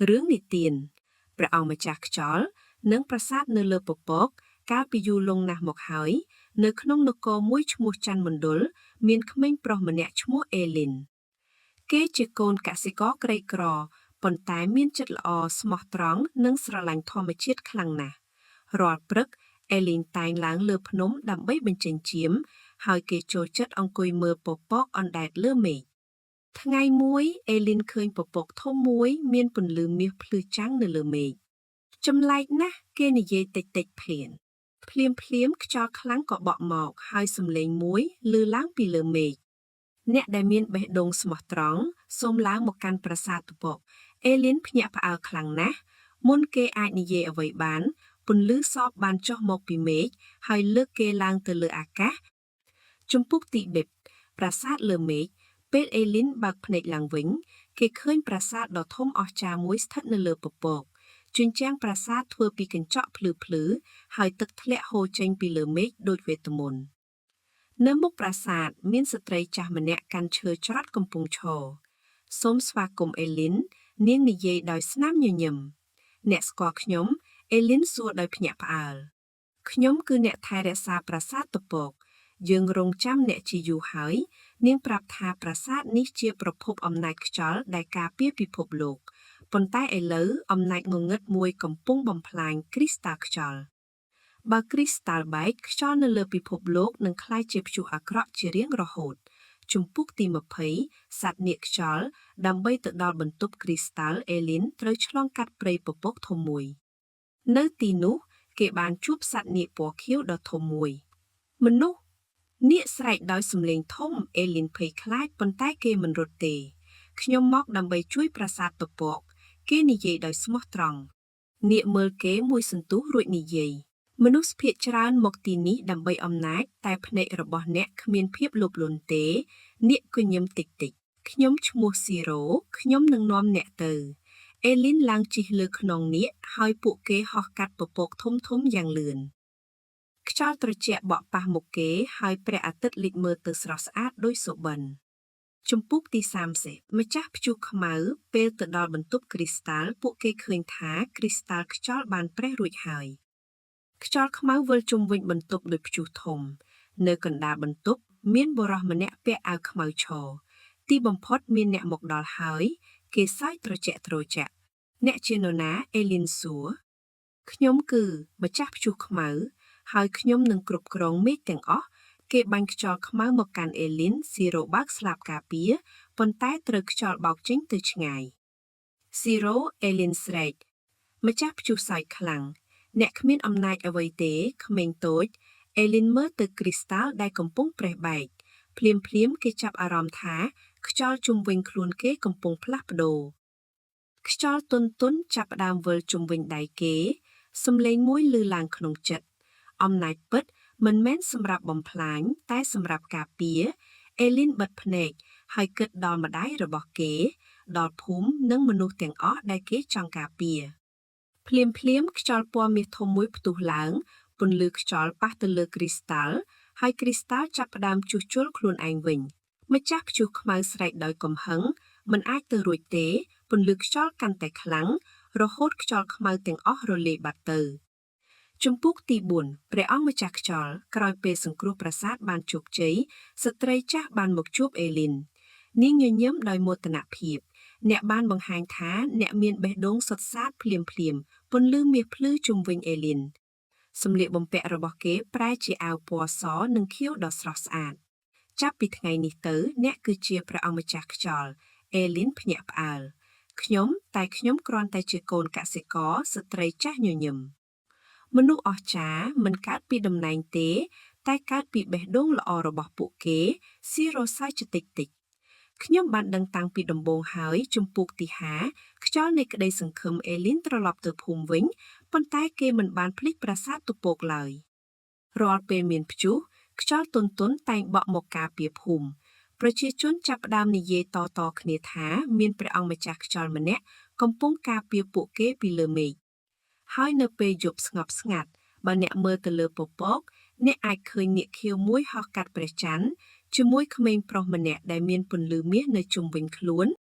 រឿងនិទានព្រះអង្គម្ចាស់ខ្យល់និងប្រាសាទនៅលើពពក កាលពីយូរលង់ណាស់មកហើយ នៅក្នុងនគរមួយឈ្មោះច័ន្ទមណ្ឌលមានក្មេងប្រុសម្នាក់ឈ្មោះអេលីន គេជាកូនកសិករក្រីក្រប៉ុន្តែមានចិត្តល្អស្មោះត្រង់និងស្រឡាញ់ធម្មជាតិខ្លាំងណាស់រាល់ព្រឹកអេលីនតែងឡើងលើភ្នំដើម្បីបញ្ចេញចៀមហើយគេចូលចិត្តអង្គុយមើលពពកអណ្ដែតលើមេឃថ្ងៃមួយអេលីនឃើញពពកធំមួយមានពន្លឺមាសភ្លឺចាំងនៅលើមេឃចម្លែកណាស់គេនិយាយតិចៗភ្លានភ្លាមភ្លាមខ្យល់ខ្លាំងក៏បក់មកហើយសំឡេងមួយឮឡើងពីលើមេឃអ្នកដែលមានបេះដូងស្មោះត្រង់សូមឡើងមកកាន់ប្រាសាទពពកអេលីនភ្ញាក់ផ្អើលខ្លាំងណាស់មុនគេអាចនិយាយអ្វីបានពន្លឺសពបានចុះមកពីមេឃហើយលើកគេឡើងទៅលើអាកាសជំពូកទី10ប្រាសាទលើមេឃពេលអេលីនបើកភ្នែកឡើងវិញគេឃើញប្រាសាទដ៏ធំអស្ចារ្យមួយស្ថិតនៅលើពពកជញ្ជាំងប្រាសាទធ្វើពីកញ្ចក់ភ្លឺៗហើយទឹកធ្លាក់ហូរចេញពីលើមេឃដូចវេទមន្តនៅមុខប្រាសាទមានស្ត្រីចាស់ម្នាក់កាន់ឈើច្រត់កំពុងឈរសូមស្វាគមន៍អេលីននាងនិយាយដោយស្នាមញញឹមអ្នកស្គាល់ខ្ញុំអេលីនសួរដោយភ្ញាក់ផ្អើលខ្ញុំគឺអ្នកថែរក្សាប្រាសាទពពកយើងរងចាំអ្នកជាយូរហើយនាងប្រាប់ថាប្រាសាទនេះជាប្រភពអំណាចខ្យល់ដែលការពារពិភពលោកប៉ុន្តែឥឡូវអំណាចងងឹតមួយកំពុងបំផ្លាញគ្រីស្តាល់ខ្យល់បើគ្រីស្តាល់បែកខ្យល់នៅលើពិភពលោកនឹងក្លាយជាព្យុះអាក្រក់ជារៀងរហូតជំពូកទី20សត្វនាគខ្យល់ដើម្បីទៅដល់បន្ទប់គ្រីស្តាល់អេលីនត្រូវឆ្លងកាត់ព្រៃពពកធំមួយនៅទីនោះគេបានជួបសត្វនាគពណ៌ខៀវដ៏ធំមួយមនុស្សនាគស្រែកដោយសំឡេងធំអេលីនភ័យខ្លាចប៉ុន្តែគេមិនរត់ទេខ្ញុំមកដើម្បីជួយប្រាសាទពពកគេនិយាយដោយស្មោះត្រង់នាគមើលគេមួយសន្ទុះរួចនិយាយមនុស្សភាគច្រើនមកទីនេះដើម្បីអំណាចតែភ្នែករបស់អ្នកគ្មានភាពលោភលន់ទេនាគក៏ញឹមតិចតិចខ្ញុំឈ្មោះស៊ីរ៉ូខ្ញុំនឹងនាំអ្នកទៅអេលីនឡើងជិះលើខ្នងនាគហើយពួកគេហោះកាត់ពពកធំធំយ៉ាងលឿនខ្យល់ត្រជាក់បក់ប៉ះមុខគេហើយព្រះអាទិត្យលិចមើលទៅស្រស់ស្អាតដូចសុបិនជំពូកទី30ម្ចាស់ព្យុះខ្មៅពេលទៅដល់បន្ទប់គ្រីស្តាល់ពួកគេឃើញថាគ្រីស្តាល់ខ្យល់បានប្រេះរួចហើយខ្យល់ខ្មៅវិលជុំវិញបន្ទប់ដូចព្យុះធំនៅកណ្ដាលបន្ទប់មានបុរសម្នាក់ពាក់អាវខ្មៅឈរទីបំផុតមានអ្នកមកដល់ហើយគេសើចត្រជាក់ត្រជាក់អ្នកជានរណាអេលីនសួរខ្ញុំគឺម្ចាស់ព្យុះខ្មៅហើយខ្ញុំនឹងគ្រប់គ្រងមេឃទាំងអស់គេបាញ់ខ្យល់ខ្មៅមកកាន់អេលីនស៊ីរ៉ូបើកស្លាបការពារប៉ុន្តែត្រូវខ្យល់បោកចេញទៅឆ្ងាយស៊ីរ៉ូអេលីនស្រែកម្ចាស់ព្យុះសើចខ្លាំងអ្នកគ្មានអំណាចអ្វីទេក្មេងតូចអេលីនមើលទៅគ្រីស្តាល់ដែលកំពុងប្រេះបែកភ្លាមភ្លាមគេចាប់អារម្មណ៍ថាខ្យល់ជុំវិញខ្លួនគេកំពុងផ្លាស់ប្ដូរខ្យល់ទន់ទន់ចាប់ផ្ដើមវិលជុំវិញដៃគេសំឡេងមួយឮឡើងក្នុងចិត្តអំណាចពិតមិនមែនសម្រាប់បំផ្លាញតែសម្រាប់ការពារអេលីនបិទភ្នែកហើយគិតដល់ម្ដាយរបស់គេដល់ភូមិនិងមនុស្សទាំងអស់ដែលគេចង់ការពារភ្លាមភ្លាមខ្យល់ពណ៌មាសធំមួយផ្ទុះឡើងពន្លឺខ្យល់ប៉ះទៅលើគ្រីស្តាល់ហើយគ្រីស្តាល់ចាប់ផ្ដើមជួសជុលខ្លួនឯងវិញម្ចាស់ព្យុះខ្មៅស្រែកដោយកំហឹងមិនអាចទៅរួចទេពន្លឺខ្យល់កាន់តែខ្លាំងរហូតខ្យល់ខ្មៅទាំងអស់រលាយបាត់ទៅជំពូកទី4ព្រះអង្គម្ចាស់ខ្យល់ក្រោយពេលសង្គ្រោះប្រាសាទបានជោគជ័យស្ត្រីចាស់បានមកជួបអេលីននាងញញឹមដោយមោទនភាពអ្នកបានបង្ហាញថាអ្នកមានបេះដូងសុទ្ធសាធភ្លាមភ្លាមពន្លឺមាសភ្លឺជុំវិញអេលីនសម្លៀកបំពាក់របស់គេប្រែជាអាវពណ៌សនិងខៀវដ៏ស្រស់ស្អាតចាប់ពីថ្ងៃនេះទៅអ្នកគឺជាព្រះអង្គម្ចាស់ខ្យល់អេលីនភ្ញាក់ផ្អើលខ្ញុំតែខ្ញុំគ្រាន់តែជាកូនកសិករស្ត្រីចាស់ញញឹមមនុស្សអស្ចារ្យមិនកើតពីតំណែងទេ តែកើតពីបេះដូងល្អរបស់ពួកគេស៊ីរ៉ូសើចតិចតិចខ្ញុំបានដឹងតាំងពីដំបូងហើយជំពូកទី5ខ្យល់នៃក្តីសង្ឃឹមអេលីនត្រឡប់ទៅភូមិវិញប៉ុន្តែគេមិនបានភ្លេចប្រាសាទពពកឡើយរាល់ពេលមានព្យុះខ្យល់ទន់ទន់តែងបក់មកការពារភូមិប្រជាជនចាប់ផ្ដើមនិយាយតៗគ្នាថាមានព្រះអង្គម្ចាស់ខ្យល់ម្នាក់កំពុងការពារពួកគេពីលើមេឃហើយនៅពេលយប់ស្ងប់ស្ងាត់បើអ្នកមើលទៅលើពពកអ្នកអាចឃើញនាគខៀវមួយហោះកាត់ព្រះច័ន្ទជាមួយក្មេងប្រុសម្នាក់ដែលមានពន្លឺមាសនៅជុំវិញខ្លួន។